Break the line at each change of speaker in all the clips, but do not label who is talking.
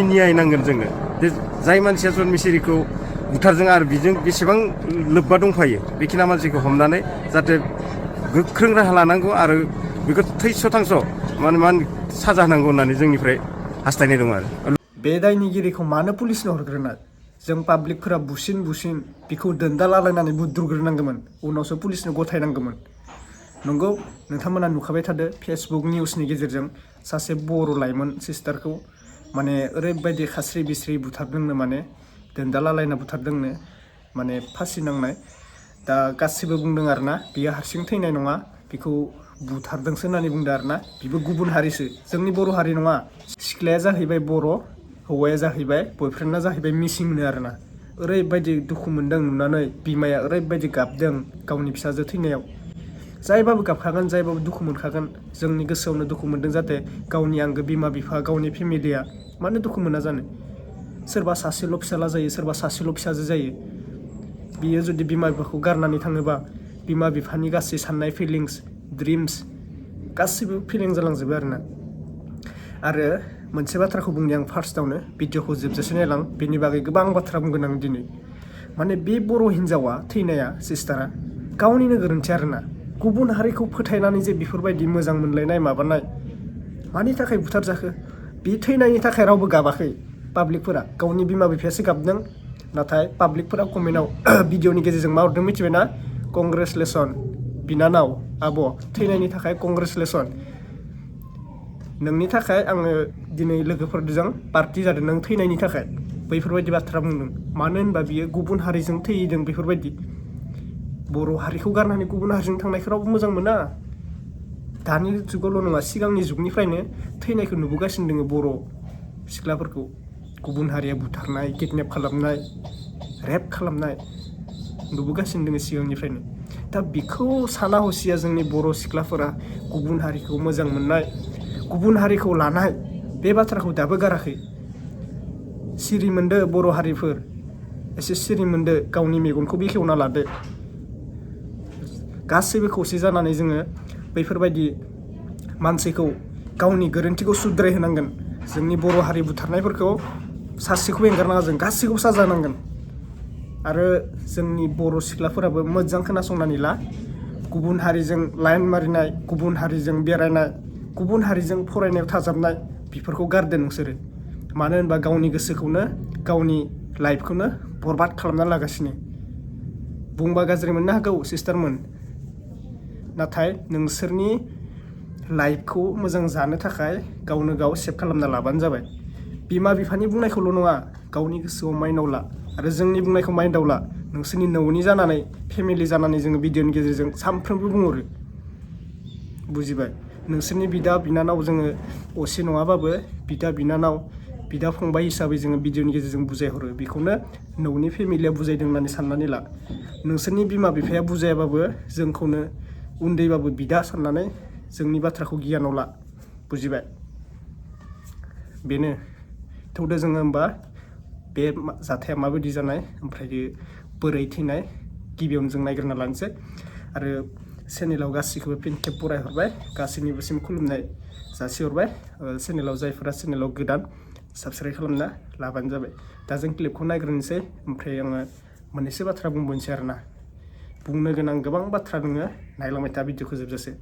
न्याय नांगोन जोङो जाय मानसिया जन मिसेरिखौ बुथारदों आरो बिजों बेसेबां लोब्बा दंफायो बेखिना मानसिखौ हमनानै जाहाथे गोख्रों राहा लानांगौ आरो बेखौ थैस' थांस' मान साजा होनांगौ होननानै जोंनिफ्राय हास्थायनाय दं आरो
बे दायनिगिरिखौ मानो पुलिसनो हरग्रोना जों पाब्लिकफोरा बुसिन बिखौ दोनदा लालायनानै बुद्रुग्रोनांगौमोन उनावसो पुलिसनो गथायनांगौमोन नंगौ नोंथांमोना नुखाबाय थादो फेसबुक निउसनि गेजेरजों सासे बर' लाइमोन सिस्टारखौ माने ओरैबायदि खास्रि बिस्रि बुथारदोंनो माने दोनदा लालायना बुथारदोंनो माने फासि नांनाय दा गासिबो बुंदों आरोना बियो हारसिं थैनाय नङा बिखौ बुथारदोंसो होननानै बुंदों आरोना बिबो गुबुन हारिसो जोंनि बर' हारि नङा सिख्लाया जाहैबाय बर' हौवाया जाहैबाय बयफ्रेन्डआ जाहैबाय मिसिंनो आरोना ओरैबायदि दुखु मोनदों नुनानै बिमाया ओरैबायदि गाबदों गावनि फिसाजो थैनायाव जायबाबो गाबखागोन जायबाबो दुखु मोनखागोन जोंनि गोसोआवनो दुखु मोनदों जाहाथे गावनि आंगो बिमा बिफा गावनि फेमिलिया मानो दुखु मोना जानो सोरबा सासेल' फिसाला जायो सोरबा सासेल' फिसाजो जायो बियो जुदि बिमा बिफाखौ गारनानै थाङोबा बिमा बिफानि गासै साननाय फिलिंस ड्रिम्स गासिबो फिलिं जालांजोबो आरोना आरो मोनसे बाथ्राखौ बुंनि आं फार्स्टआवनो भिडिअखौ जोबजासे नायलां बेनि बागै गोबां बाथ्रा बुंगोन आं दिनै माने बे बर' हिन्जावा थैनाया सिस्टारा गावनिनो गोरोन्थि आरोना गुबुन हारिखौ फोथायनानै जे बेफोरबायदि मोजां मोनलायनाय माबानाय मानि थाखाय बुथारजाखो बे थैनायनि थाखाय रावबो गाबाखै पाब्लिकफोरा गावनि बिमा बिफायासो गाबदों नाथाय पाब्लिकफोरा कमेन्टआव भिडिअनि गेजेरजों मा हरदों मिथिबायना कंग्रेसुलेसन बिनानाव आब' थैनायनि थाखाय कंग्रेसुलेसन नोंनि थाखाय आङो दिनै लोगोफोरजों पार्टि जादों नों थैनायनि थाखाय बैफोरबायदि बाथ्रा बुंदों मानो होनबा बियो गुबुन हारिजों थैदों बेफोरबायदि बर' हारिखौ गारनानै गुबुन हारिजों थांनायखौ रावबो मोजां मोना दानि जुगावल' नङा सिगांनि जुगनिफ्रायनो थैनायखौ नुबोगासिनो दङ बर' सिख्लाफोरखौ गुबुन हारिया बुथारनाय किडनेप खालामनाय रेप खालामनाय नुबोगासिनो दङ सिगांनिफ्रायनो दा बेखौ साना हसिया जोंनि बर' सिख्लाफोरा गुबुन हारिखौ मोजां मोननाय गुबुन हारिखौ लानाय बे बाथ्राखौ दाबो गाराखै सिरि मोनदो बर' हारिफोर एसे सिरि मोनदो गावनि मेगनखौ बेखेवना लादो गासैबो खौसे जानानै जोङो बैफोरबायदि मानसिखौ गावनि गोरोन्थिखौ सुद्राय होनांगोन जोंनि बर' हारि बुथारनायफोरखौ सासेखौबो एंगारनाङा जों गासैखौबो साजा होनांगोन आरो जोंनि बर' सिख्लाफोराबो मोजां खोनासंनानै ला गुबुन हारिजों लाइन मारिनाय गुबुन हारिजों बेरायनाय गुबुन हारिजों फरायनायाव थाजाबनाय बेफोरखौ गारदो नोंसोरो मानो होनबा गावनि गोसोखौनो गावनि लाइफखौनो बरबाद खालामना लागासिनो बुंबा गाज्रि मोननो हागौ सिस्टारमोन नाथाय नोंसोरनि लाइफखौ मोजां जानो थाखाय गावनो गाव सेभ खालामना लाबानो जाबाय बिमा बिफानि बुंनायखौल' नङा गावनि गोसोआव माइन्डआव ला आरो जोंनि बुंनायखौ माइन्डआव ला नोंसोरनि न'नि जानानै फेमिलि जानानै जोङो भिडिअनि गेजेरजों सानफ्रोमबो बुंहरो बुजिबाय नोंसोरनि बिदा बिनानाव जोङो असे नङाबाबो बिदा बिनानाव बिदा फंबाय हिसाबै जोङो भिडिअनि गेजेरजों बुजायहरो बेखौनो न'नि फेमिलिया बुजायदों होननानै साननानै ला नोंसोरनि बिमा बिफाया बुजायाबाबो जोंखौनो उन्दैबाबो बिदा साननानै जोंनि बाथ्राखौ गियानाव ला बुजिबाय बेनो थौदो जोङो होमबा बे जाथाया माबायदि जानाय ओमफ्राय बोरै थैनाय गिबियावनो जों नायग्रोना लानोसै आरो चेनेलाव गासैखौबो फिन खेब बरायहरबाय गासैनिबोसिम खुलुमनाय जासिहरबाय चेनेलाव जायफोरा चेनेलाव गोदान साबस्क्राइब खालामना लाबानो जाबाय दा जों क्लिपखौ नायग्रोनोसै ओमफ्राय आङो मोननैसो बाथ्रा बुंबावनोसै आरोना बुंनो गोनां गोबां बाथ्रा दङ नायलांबाय था भिडिअखौ जोबजासे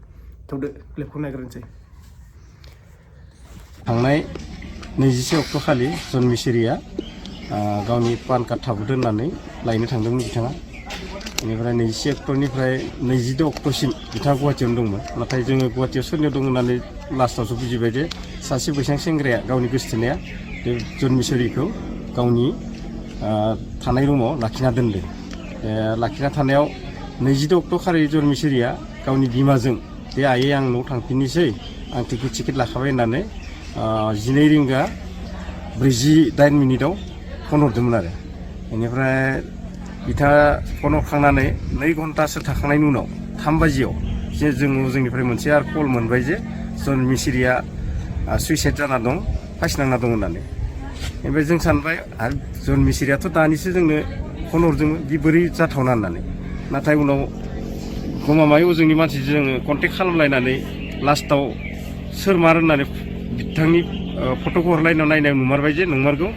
थौदो क्लिपखौ नायग्रोनोसै
थांनाय 21 अक्ट' खालि जन मिसेरिया गावनि पान कार्ड थाबोदों होननानै लायनो थांदोंमोन बिथाङा बेनिफ्राय 21 अक्ट'निफ्राय 22 अक्ट'सिम बिथाङा गुवाहाटियावनो दंमोन नाथाय जोङो गुवाहाटियाव सोरनियाव दं होननानै लास्टावसो बुजिबाय जे सासे बैसां सेंग्राया गावनि गोसोथोनाया बे जन मिसेरिखौ गावनि थानाय रुमाव लाखिना दोनदों लाखिना थानायाव 22 अक्ट' खालि जन मिसेरिया गावनि बिमाजों बे आइयै आं न'आव थांफिननोसै आं टिकेट लाखाबाय होननानै 12:48 फन हरदोंमोन आरो बेनिफ्राय बिथाङा फन हरखांनानै 2 घन्टासो थाखांनायनि उनाव 3 बाजियाव जे जोंनिफ्राय मोनसे आरो कल मोनबाय जे जन मिसेरिया सुइसाइड जाना दं फासिनांना दं होननानै ओमफ्राय जों सानबाय आरो जन मिसेरियाथ' दानिसो जोंनो फन हरदोंमोन बि बोरै जाथावना होननानै नाथाय उनाव गमामायै जोंनि मानसिजों जोङो कन्टेक्ट खालामलायनानै लास्टाव सोर मार होननानै बिथांनि फट'खौ हरलायनायाव नायनायाव नुमारबाय जे नंमारगौ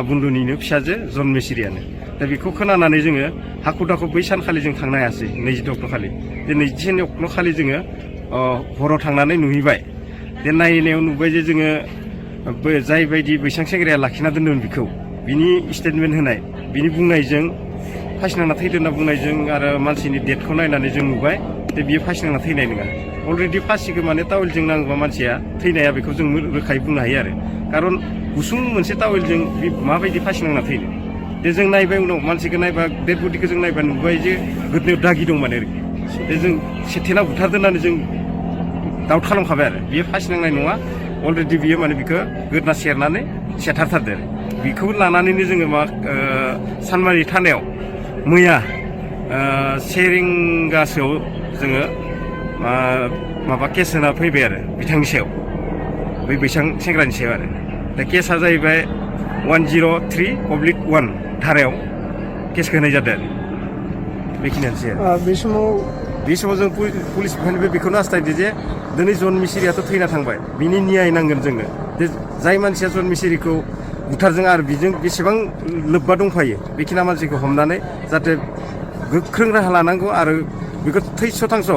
बुन्दुनिनो फिसाजो जन मिसिरियानो। दा बेखौ खोनानानै जोङो हाखु दाखु बै सानखालि जों थांनो हायासै 22 अक्ट' खालि। बे 22 अक्ट' खालि जोङो हराव थांनानै नुहैबाय। बे नायनायाव नुबाय जे जोङो जाय बायदि बैसां सेंग्राया लाखिना दोन्दोंमोन बिखौ बिनि स्टेटमेन्ट होनाय बिनि बुंनायजों फासि नांना थैदों होनना बुंनायजों आरो मानसिनि डेटखौ नायनानै जों नुबाय जे बियो फासि नांना थैनाय नङा। अलरेडि फासिखौ माने टावेलजों नाङोबा मानसिया थैनाया बेखौ जों रोखायै बुंनो हायो आरो। खारन गुसुं मोनसे टावेलजों माबायदि फासि नांना थैनो। दे जों नायबाय उनाव मानसिखौ नायबा डेड बडिखौ जों नायबा नुबाय जे गोदनायाव दागि दं माने आरोखि। दे जों सेथेना बुथारदों होननानै जों डाउट खालामखाबाय आरो बियो फासि नांनाय नङा। अलरेडि बियो माने बिखौ गोदना सेरनानै सेथारथारदो आरो। बेखौ लानानैनो जोङो सानमारि थानायाव मैया 1 रिंगासोआव जोङो माबा केस होना फैबाय आरो बिथांनि सायाव बै बैसां सेंग्रानि सायाव आरो। दा केसा जाहैबाय 103/1 धारायाव केसखौ होनाय जादों आरो। बेखिनियानोसै आरो। बे समाव जों पुलिस बिफाननिफ्राय बेखौनो हास्थायदो जे दिनै जन मिसिरियाथ' थैना थांबाय बिनि न्याय नांगोन जोंनो। जे जाय मानसिया जन मिसिरिखौ बुथारदों आरो बिजों बेसेबां लोब्बा दंफायो बेखिना मानसिखौ हमनानै जाहाथे गोख्रों राहा लानांगौ आरो बेखौ थैस' थांस'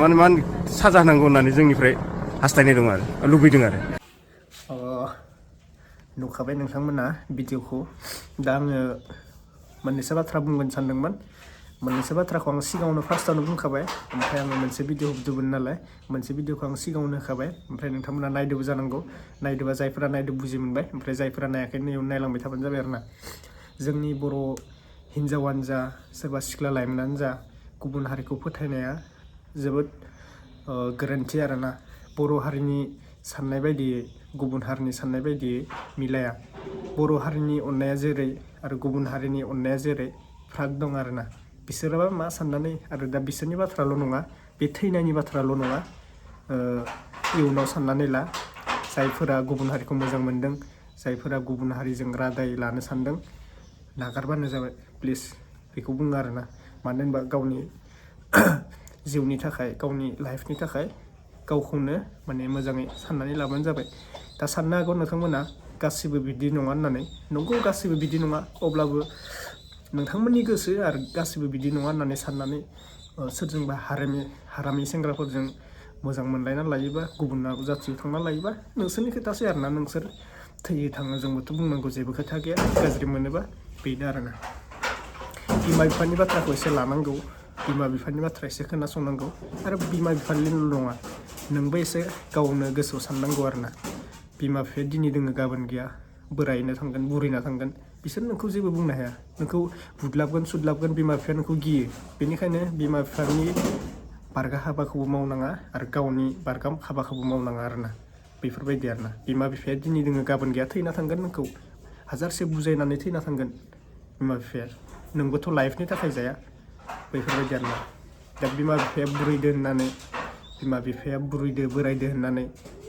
मान साजा होनांगौ होननानै जोंनिफ्राय हास्थायनाय दं आरो लुबैदों आरो।
नुखाबाय नोंथांमोना भिडिअखौ। दा आङो मोननैसो बाथ्रा बुंगोन सानदोंमोन। मोननैसो बाथ्राखौ आं सिगाङावनो फार्स्टआवनो बुंखाबाय। ओमफ्राय आङो मोनसे भिडिअ होदोंमोन नालाय मोनसे भिडिअखौ आं सिगाङावनो होखाबाय। ओमफ्राय नोंथांमोना नायदोंबो जानांगौ। नायदोंबा जायफोरा नायदों बुजि मोनबाय। ओमफ्राय जायफोरा नायाखै नैयाव नायलांबाय थाबानो जाबाय आरो ना। जोंनि बर' हिन्जावानो जा सोरबा सिख्ला लाइमोनानो जा गुबुन हारिखौ फोथायनाया जोबोद गोरोन्थि आरोना। बर' हारिनि साननाय बायदियै गुबुन हारिनि साननाय बायदियै मिलाया। बर' हारिनि अननाया जेरै आरो गुबुन हारिनि अननाया जेरै फाराग दं आरोना। बिसोरबा मा साननानै आरो दा बिसोरनि बाथ्राल' नङा बे थैनायनि बाथ्राल' नङा। इयुनाव साननानै ला जायफोरा गुबुन हारिखौ मोजां मोनदों जायफोरा गुबुन हारिजों रादाय लानो सानदों नागारबानो जाबाय प्लिज बेखौ बुङो आरोना। मानो होनबा गावनि जिउनि थाखाय गावनि लाइफनि थाखाय गावखौनो माने मोजाङै साननानै लाबानो जाबाय। दा साननो हागौ नोंथांमोना गासिबो बिदि नङा होननानै। नंगौ गासिबो बिदि नङा। अब्लाबो नोंथांमोननि गोसो आरो गासिबो बिदि नङा होननानै साननानै सोरजोंबा हारामि सेंग्राफोरजों मोजां मोनलायना लायोबा गुबुन जाथियाव थांना लायोबा नोंसोरनि खोथासै आरोना। नोंसोर थैयो थाङो जोंबोथ' बुंनांगौ जेबो खोथा गैया। गाज्रि मोनोबा बेनो आरोना। बिमा बिफानि बाथ्राखौ एसे लानांगौ। बिमा बिफानि बाथ्रा एसे खोनासंनांगौ। आरो बिमा बिफानिल' नङा नोंबो एसे गावनो गोसोआव साननांगौ आरोना। बिमा बिफाया दिनै दोङो गाबोन गैया। बोरायनो थांगोन बुरैना थांगोन बिसोर नोंखौ जेबो बुंनो हाया। नोंखौ बुदलाबगोन सुदलाबगोन बिमा बिफाया नोंखौ गियो। बेनिखायनो बिमा बिफानि बारगा हाबाखौबो मावनाङा आरो गावनि बारगा हाबाखौबो मावनाङा आरोना। बेफोरबायदि आरोना। बिमा बिफाया दिनै दोङो गाबोन गैया थैना थांगोन नोंखौ हाजारसे बुजायनानै थैना थांगोन बिमा बिफाया। नोंबोथ' लाइफनि थाखाय जाया बेफोरबायदि आरोना। दा बिमा बिफाया बुरैदो बोरायदो होननानै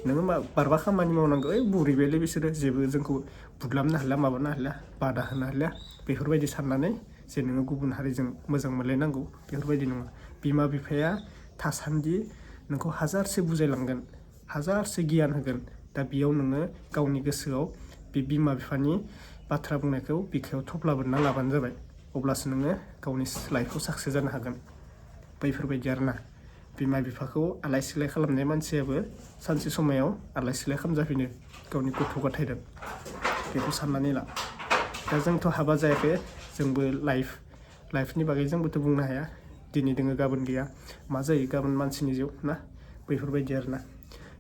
नोङो बारबा खामानि मावनांगौ। बुरिबायलै बिसोरो जेबो जोंखौ बुदलाबनो हाला माबानो हाला बादा होनो हाला बेफोरबायदि साननानै जे नोङो गुबुन हारिजों मोजां मोनलायनांगौ बेफोरबायदि नङा। बिमा बिफाया थासान्दि नोंखौ हाजारसे बुजायलांगोन हाजारसे गियान होगोन। दा बेयाव नोङो गावनि गोसोआव बे बिमा बिफानि बाथ्रा बुंनायखौ बिखायाव थफ्ला बोनना लाबानो जाबाय। अब्लासो नोङो गावनि लाइफआव साक्सेस जानो हागोन। बैफोरबायदि आरोना। बिमा बिफाखौ आलाय सिलाय खालामनाय मानसियाबो सानसे समायाव आलाय सिलाय खालामजाफिनो गावनि गथ' गथायजों। बेखौ साननानै ला। दा जोंथ' हाबा जायाखै जोंबो लाइफनि बागै जोंबोथ' बुंनो हाया। दिनै दोङो गाबोन गैया मा जायो गाबोन मानसिनि जिउ ना बैफोरबायदि आरोना।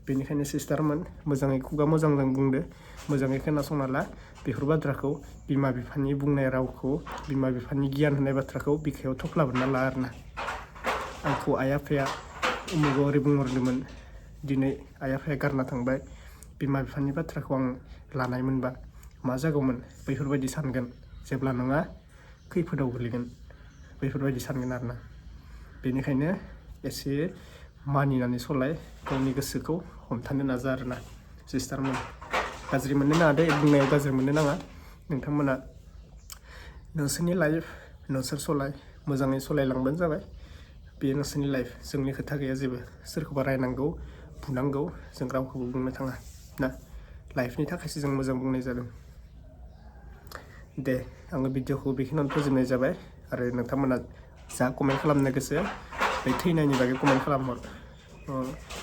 बेनिखायनो सिस्टारमोन मोजाङै खुगा मोजांजों बुंदो मोजाङै खोनासंना ला बेफोर बाथ्राखौ। बिमा बिफानि बुंनाय रावखौ बिमा बिफानि गियान होनाय बाथ्राखौ बिखायाव थफ्ला बोनना ला आरोना। आंखौ आइ आफाया उमुगाव ओरै बुंहरदोंमोन दिनै आइ आफाया गारना थांबाय बिमा बिफानि बाथ्राखौ आं लानायमोनबा मा जागौमोन बैफोरबायदि सानगोन जेब्ला नोंहा खैफोदाव गोलैगोन बैफोरबायदि सानगोन आरोना। बेनिखायनो एसे मानिनानै सलाय गावनि गोसोखौ हमथानो नाजा आरोना सिस्टारमोन। गाज्रि मोननो नाङा दे बुंनायाव गाज्रि मोननो नाङा। नोंथांमोना नोंसोरनि लाइफ नोंसोर सलाय मोजाङै सलायलांबानो जाबाय। बेयो नोंसोरनि लाइफ जोंनि खोथा गैया जेबो। सोरखौबा रायनांगौ बुनांगौ जों रावखौबो बुंनो थाङा ना। लाइफनि थाखायसो जों मोजां बुंनाय जादों दे आङो भिडिअखौ बेखिनियावनो फोजोबनाय जाबाय आरो नोंथांमोना जा कमेन्ट खालामनो गोसो बे थैनायनि बागै कमेन्ट खालामहर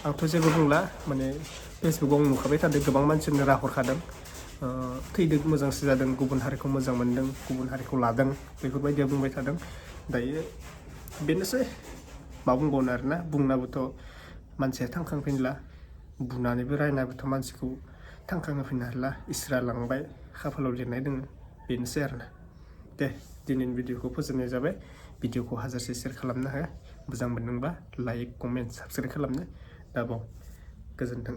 आंथ' जेबो बुंला माने फेसबुकआव आं नुखाबाय थादों गोबां मानसिनो राहरखादों थैदों मोजांसो जादों गुबुन हारिखौ मोजां मोनदों गुबुन हारिखौ लादों बेफोरबायदिया बुंबाय थादों दायो बेनोसै मा बुंबावनो आरोना बुंनाबोथ' मानसिया थांखांफिनला बुनानैबो रायनाबोथ' मानसिखौ थांखांहोफिननो हाला इसोरा लांबाय खाफालाव लिरनाय दोङो बेनोसै आरोना दे दिनैनि भिडिअखौ फोजोबनाय जाबाय भिडिअखौ हाजारसे शेयार खालामनो हाया मोजां मोनदोंबा लाइक कमेन्ट साबस्क्राइब खालामनो दाबाव गोजोन्थों